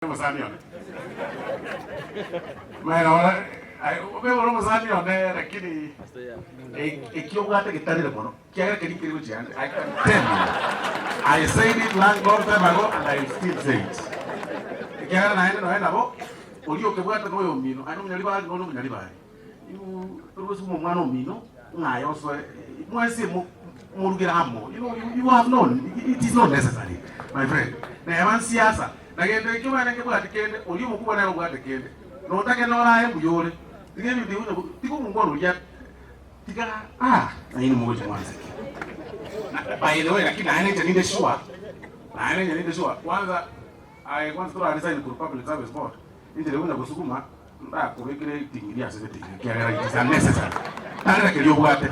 Omosani one. Maya nabo aye obe ore omosani one lakini eki obwate getarire mono kiagera keria nkeri gochia ande I can tell you I said it long long time ago and I will still say it ekiagera naende nonya nabo oria okebwate noyo omino aye nomonyaribari nonye omonyaribari you torigosima omwana omino ng'a aye osoe mwensi morugere amo you know you have no it is not necessary my friend neba nsiasa na gento ekio omanyete nkebwati kende oria omokubwa nere obwate kende notake nore aye mbuya ore tiga ebinto ebi onye tiga omongwana oria tiga ah nainwe mogocha mwanse ki by the way lakini naende inche ninde sure naende inche ninde sure kwanza aye kwanza tora resign korwa public service board inche riria onya gosukuma Ndakobekere eting'iri ase egeting'iri, ekiagera it is unnecessary. Tarera keria obwate.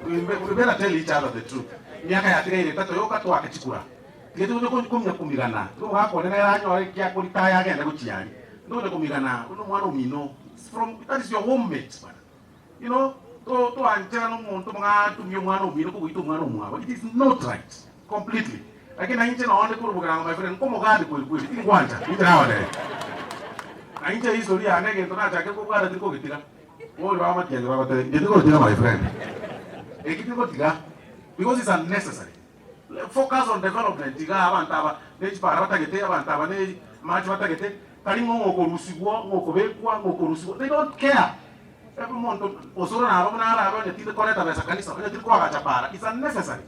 We better tell each other the truth. Emiaka yatigaire etato yoka toake chikura. Tiga togocha komnya komigana. Tiga omogaka one nere anyore eki akoritaya agende gochia aria. Ntogocha komigana buna omwana omino. It's from that is your home mate bana. You know, to toancherana omonto mogatumia omwana omino kogoita omwana omwabo. It is not right completely. Lakini na inche nonde korwa bokerango my friend nkomogadi kweri kweri tingwancha inche nagotebi. Na inche history yane egento nachakire kobwata tiri kogetiga. Bori ba matiangi bagotebi inche tingotiga my friend. Eki tingotiga because it's unnecessary. Focus on development igaa abanto aba ne chipara batagete abanto aba ne amache batagete tari ng'a ng'okorusigwa ng'okobekwa ng'okorusigwa they don't care. Ebe omonto osoro naba buna arabe onye tindi koreta besa kanisa onye tiri koagacha para it's unnecessary.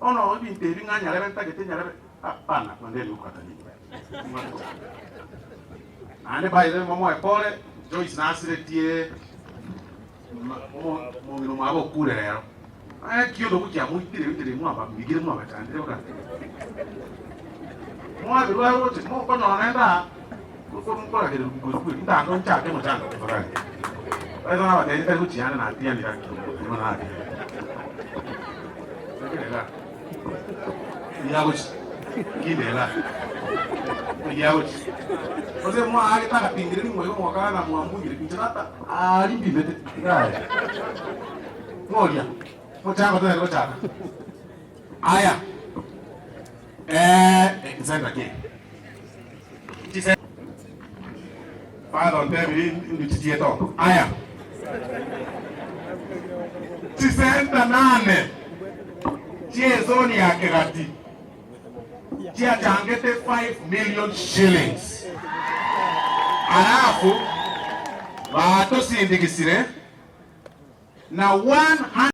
Bono ebinto ebi ng'a nyarebe ntagete nyarebe hapana kwendeni gokata nigo. Naende by the way momoe pole Joyce nasiretie omong'ina omwabo okure rero. Ekiondo gokiamoitire inche mwabamigire mwabachandire boka. Mwabirwe aroche mokonyora naende aa mokoragererwa kweri kweri ntango nchake mochando tafadhali. Ekero nabatebirie tari gochiana natianire ake nigo natianire. Tegerera. Eyagochi. Kindela. Eyagochi. Gose mwaagete agatingire ring'o igo mwakana na mwambugire inche tata aria mbimete tigaye. Ng'oria. Mochako totari gochaka. Aya. Eh, nsenda ki? Chise Father ontebiri nduchitie to. Aya. Chisenta nane chi'ezoni ya Kegati chiachangete 5 million shillings. Alafu batosindigisire na 100.